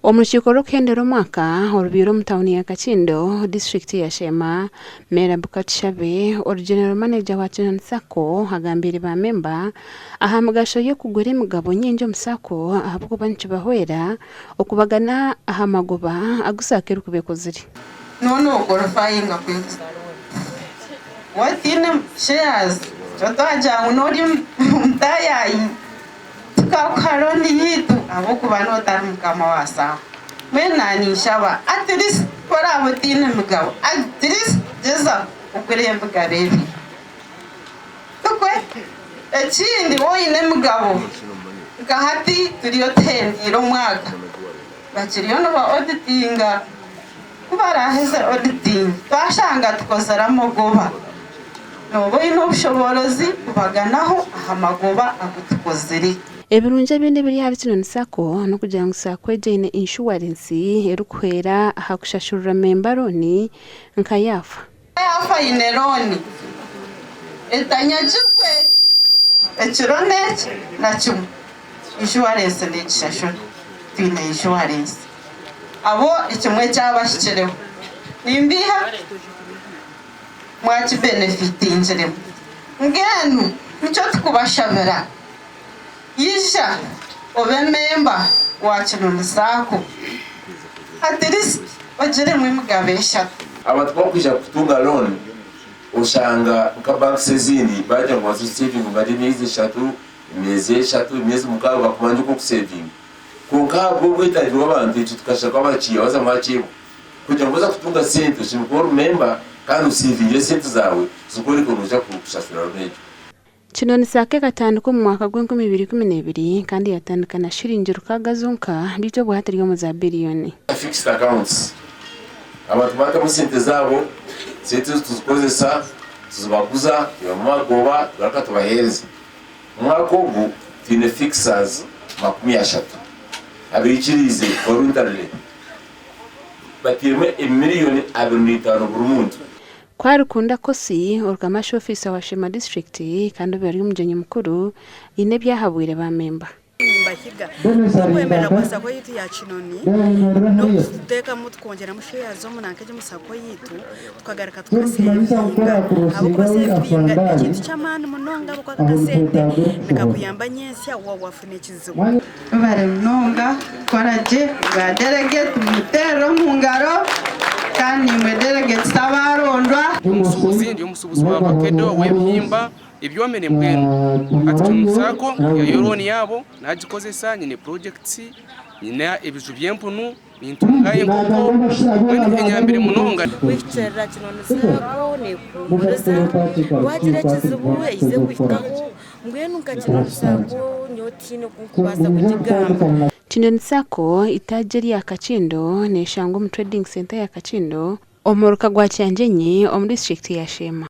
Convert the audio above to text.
Omu rukiiko rw'okuhendera omwaka orubaire omu tauni ya Kakindo, disiturikiti ya Sheema, Merab Katushabe, ori General Manager wa Kinoni Sacco agambiire ba memba aha migasho y'okugura emigabo nyingi omu Sacco ahabw'okuba nikibahwera okubagana aha magoba agu Sacco erikuba ekozire. Noona okwolifayinga kwiguza looni waaba otaine shares nikyo twagira ngu noori omutaayayi Tukakuha looni yaitu ahabw'okuba niwe otari mukama wa saaha. Mbwenu naninshaba at least ku oraabe otaine migabo at least gyezaho ogure emigabo ebiri. Tikwe? Ekindi waaba oine emigabo nka hati turiyo tuhendeire omwaka bakiriyo niba auditinga ku baraaheze auditing twashanga tukozire amagoba. Nooba oine obushoboorozi kubaganaho aha magoba agu tukozire. Ebirungi ebindi ebiri ahari Kinoni Sacco n'okugira ngu Sacco egyo eine inshuwarensi erikuhwera aha kushashurira memba looni nka yaafa. Yaafa aine looni etanyagirwe ekiro n'eki na kimwe, inshuwarensi neegishashura. Twine inshuwarensi. Abo ekimwe ekyabahikireho nimbiiha? Mwakibenefitingiremu. Mbwenu nikyo tukubashabira, ija obe memba wa Kinoni Sacco, at least ogiremu emigabo eshatu. Abantu kubakwija kutunga loan oshanga nka banks ezindi bagira ngu banza osevinge omare emyezi eshatu, emyezi eshatu, emyezi mukaaga bakumanya oku okusevinga. Kwonka ahabw'obwetagi bw'abantu ekyo tukashaba abakiiya baza mwakyebwa. Kugira ngu oze kutunga sente oshemereire kuba ori memba kandi osevinge esente zaawe zikworeka ngu noija kushashura loan egyo. Kino ni Sacco ekatandika omu mwaka gw'enkumi ibiri ikumi n'ebiri kandi yatandika na shiringi rukaaga zonka beitu obwo hati eri omu za biriyoni. Fixed accounts, abantu batamu sente zaabo, sente ezo tuzikozesa, tuzibaguza, twihamu amagoba tugaruka tubaheereza. Omwaka ogu twine fixers 30 abaikiriize voluntarily. Bateiremu emiriyoni 25 buri muntu. Kwarikunda Kosi, ori Kamasha Ofiisa wa Sheema Disiturikiti kandi obaire ari omugyenyi mukuru, haine ebi ahabwire ba memba. Nimbahiga n'okwemerera kwa sacco yaitu ya Kinoni n'okuteekamu tukongyeramu shares omu nanka egi omu sacco yaitu tukagaruka tukasevinga ahabw'okuba sevinga n'ekintu ky'amaani munonga ahabw'okuba aka akasente nikakuyamba nyentsya waaba wafuna ekizibu. Mwebare munonga kukora gye ba delegate mumuterere omu ngaro kandi naimwe delegates abarondwa. Omusuubuzi, Ndi omusuubuzi wa vakedo, ow'ebihimba, ebyomire mbwenu. Hati Kinoni Sacco naihayo looni yaabo nagikozesa, nyine projects, nyine ebiju by'empunu, nintunga enkoko, mbwenu enyambire munonga. Kuhikirira Kinoni Sacco nekuhumuriza, wagira ekizibu eize kuhikaho. Mbwenu nka Kinoni Sacco nyowe tihaine oku nkubaasa kugigamba. Kinoni Sacco itaagi erya Kakindo neshangwa omu Trading Centre ya Kakindo omu muruka gwa Kyangyenyi omu disiturikiti ya Sheema.